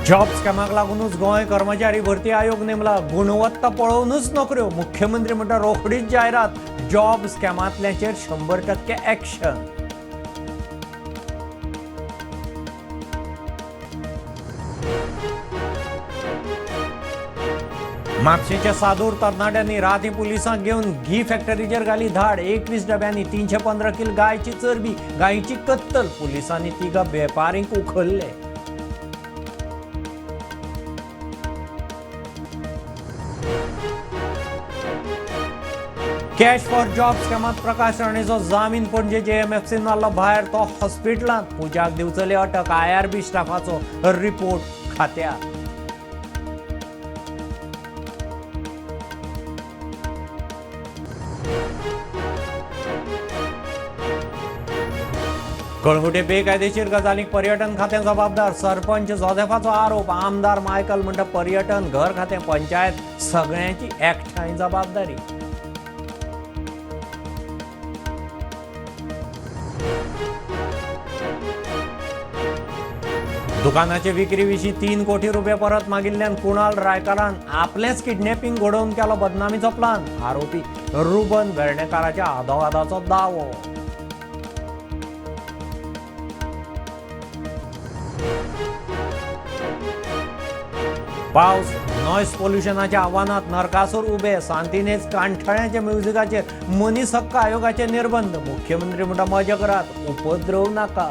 Job स्कॅमाक लागूनच गोंय कर्मचारी भरती आयोग नेमला. गुणवत्ता पळोवनूच नोकऱ्यो. मुख्यमंत्री म्हणटा रोखडीच जायरात. जॉब स्कॅमांतल्याचेर 100% ऍक्शन. म्हापशेंच्या सादूर तरणाट्यांनी राती पुलिसांक घेवन घी फॅक्टरीचेर घाली धाड. 21 डब्यांनी 315 किल गायची चरबी, गायची कत्तल. पुलिसांनी तिगा वेपारींक उखल्ले. कॅश फॉर जॉब स्कॅमात प्रकाश राणेचो जामीन पणजे जेएमएफसीन मारलो भायर. तो हॉस्पिटलांत. पुजाक दिवचले अटक. आयआरबी स्टाफाचो रिपोर्ट खात्यार. कळंगुटे बेकायदेशीर गजालींक पर्यटन खातें जबाबदार. सरपंच जोझेफाचो आरोप. आमदार मायकल म्हणटा पर्यटन, घर खातें, पंचायत सगळ्यांची एकठांय जबाबदारी. दुकानाचे विक्री विशीं 3 कोटी रुपये परत मागिल्ल्यान कुणाल रायकारान आपलेंच किडनॅपिंग घडोवन केलो बदनामीचो प्लान. आरोपी रुबन वेर्णेकाराच्या आदोगादाचो दावो. पावस, नॉयज पोल्युशनाच्या आव्हानात नरकासूर उबे. सांतिनेज कांठाळ्याच्या म्युझिकाचेर मनीस हक्क आयोगाचे निर्बंध. मुख्यमंत्री म्हणटा मजा करात, उपद्रव नाका.